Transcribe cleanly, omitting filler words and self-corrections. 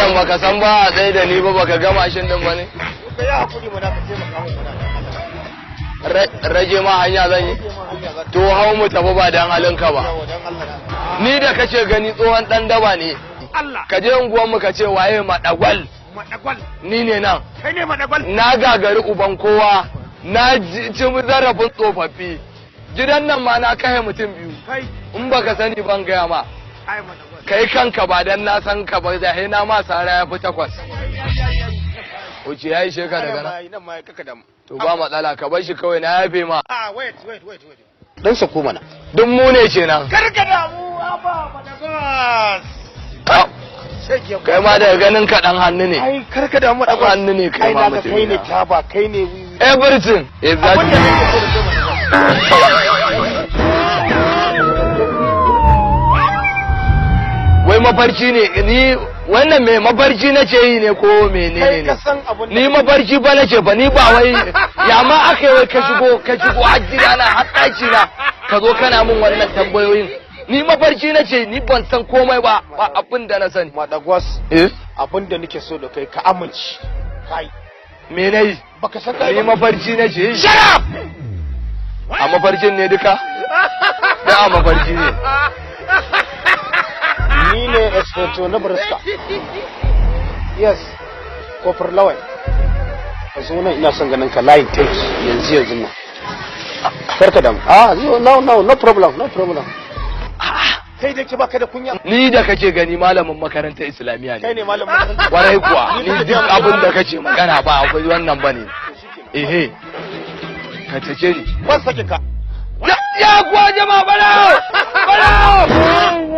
Malam, baka san ba a tsaye da ni ba, baka ga mashin din ba ne? Ka yi hakuri mana, ka taimaka min mana. Rage ma hanya zan yi? To hau mu tafi, ba dan halinka ba. Yawa, dan Allah na. Ni da kace gani tsohon dan daba ne. Allah. Ka je unguwan mu ka ce waye Madagwal. Madagwal. Ni ne nan. Kai ne Madagwal? Na gagari uban kowa, na ci zarafin tsofaffi. Gidan nan ma na kai mutum biyu. Kai. In baka sani ban gaya ma. Ai Madagwal. Kai kanka ba dan na san ka ba da na ma sara ya fi takwas. Wuce, ya yi sheka daga nan. Nan ma kaka damu. To ba matsala, ka bar shi kawai, na yafe ma. Ah, wait, wait, wait, wait. Dan sako mana. Duk mu ne kenan. Kar ka damu, aba Madagwas. Ah, Shege. kai ma daga ganin ka dan hannu ne. Ai kar ka damu, Dan Madagwas. hannu ne kai Ai ma na ga kai ne mutum. taba, kai ne wiwi. Everything. Abin da Exactly. nake so da kai, Madagwas. Wai mafarki ne ni wannan, me mafarki nace yi ne ko menene Kai ne? ka san abin da Ni mafarki ba nace ba, ni ba wai ya ma aka yi wai ka shigo har gidana, har ɗaki na, ka zo kana min wannan tambayoyin. Ni mafarki nace, ni ban san komai ba, ba abin da na sani. Madagwas, Eh. abin da nake so da kai, ka amince. Kai. Me nayi? Baka san kai Ni ba. mafarki nace yi. Shut up! A mafarkin ne duka? Da a mafarki ne. Ni ne Inspector na Briska. Yes. Kofar Lawai. Ka zo nan, ina son ganin ka line take yanzu yanzu nan. Karka damu. Ah, no, no, no, no problem, no problem. Kai da ke baka da kunya. Ni da kake gani malamin makarantar Islamiyya Kai ne. ne malamin makaranta. Kwarai kuwa, ni duk abin da kace magana ba akwai wannan bane. Ehe. Ka take ni. Ban sake ka. Ya kuwa jama'a, barawo! Barawo!